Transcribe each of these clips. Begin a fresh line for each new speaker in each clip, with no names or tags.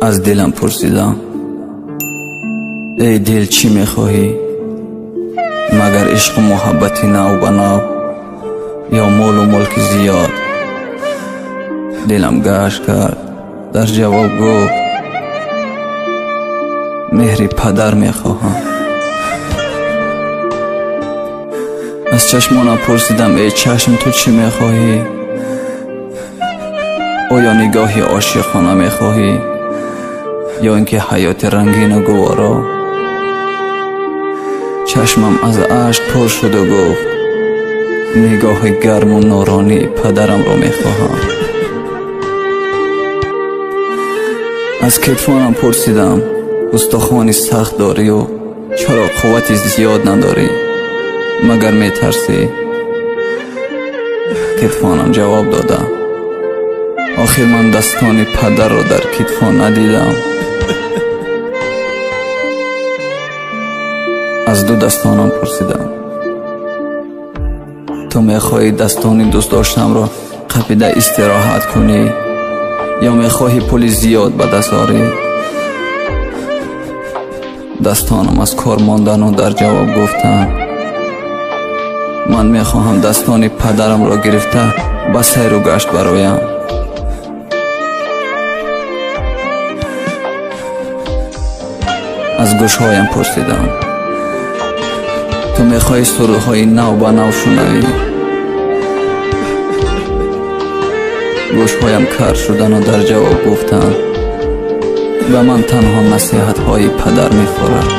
Аз дилам пурсидам: эй дил, чӣ мехоҳӣ? Магар ишқу муҳаббати нав ба нав ё молу мулки зиёд? Дилам гашт кард, дар ҷавоб гуфт: меҳри падар мехоҳам. Аз чашмонам пурсидам: эй чашм, ту чӣ мехоҳӣ? Оё нигоҳи ошиқона мехоҳӣ ё ин ки ҳаёти рангину гуворо? Чашмам аз ашк пур шуду гуфт: нигоҳи гарму нуронии падарамро мехоҳам. Аз китфонам пурсидам: устухони сахт дорию чаро қуввати зиёд надорӣ? Магар метарсӣ? Китфонам ҷавоб дода: охир ман дастони падарро дар китфон надидам. Аз ду дастонам пурсидам: ту мехоҳӣ дастони дӯстдоштамро қапида истироҳат кунӣ ё мехоҳӣ пули зиёд ба даст орӣ? Дастонам аз кор мондану дар ҷавоб гуфтанд: ман мехоҳам дастони падарамро гирифта ба сайру гашт бароям. Аз гӯшҳоям пурсидам: ту мехоҳӣ сурудҳои нав ба нав шунавӣ? Гӯшҳоям кар шудану дар ҷавоб гуфтанд: ба ман танҳо насиҳатҳои падар мехӯрад.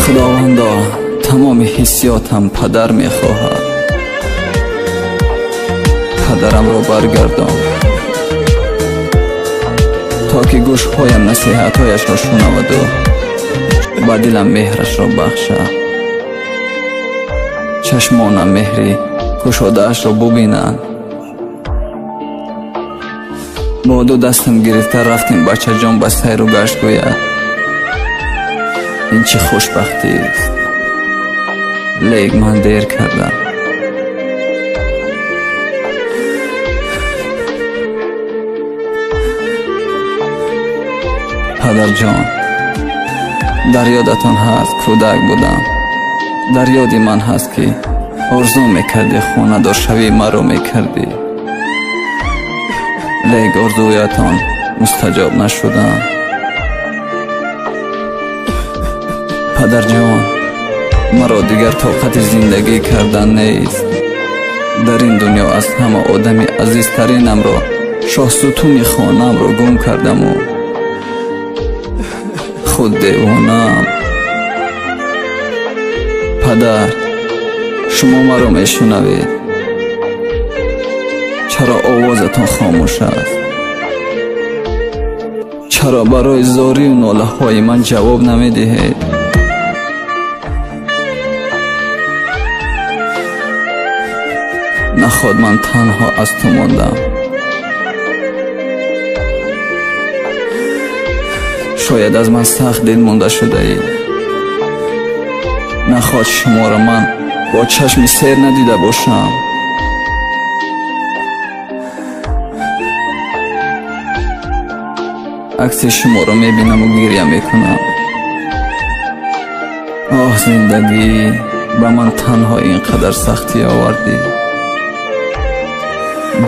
Худовандо, тамоми ҳиссиётам падар мехоҳад. Падарамро баргардон, то ки гӯшҳоям насиҳатҳояшро шунаваду ба дилам меҳрашро бахшад, чашмонам меҳри кушодаашро бубинанд. Бо ду дастам гирифта рафтем бачаҷон ба сайру гашт гӯяд. Ин чӣ хушбахтист! Лек ман дер кардам. Падарҷон, дар ёдатон ҳаст кӯдак будам. Дар ёди ман ҳаст ки орзу мекардӣ хонадоршавии маро мекардӣ. Лек орзуятон мустаҷоб нашудам. Падарҷон, маро дигар тоқати зиндагӣ кардан нест. Дар ин дунё аз ҳама одами азизтаринамро, шоҳсутуни хонаамро гум кардаму худ девонаам. Падар, шумо маро мешунавед? Чаро овозатон хомӯш аст? Чаро барои зорию нолаҳои ман ҷавоб намедиҳед? Наход ман танҳо аз ту мондам. Шояд аз ман сахт дил монда шудаӣ. Наход шуморо ман бо чашми сер надида бошам. Акси шуморо мебинаму гиря мекунам. Оҳ, зиндагӣ, ба ман танҳо ин қадар сахтӣ овардӣ.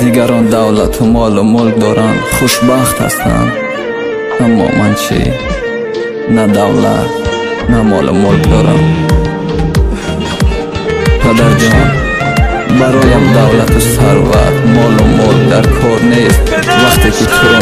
Дигарон давлату молу мулк доранд, хушбахт ҳастанд, аммо ман чӣ? На давлат, на молу мулк дорам. Падарҷон, бароям давлату сарват, молу мулк дар кор нест. Вақте ки туро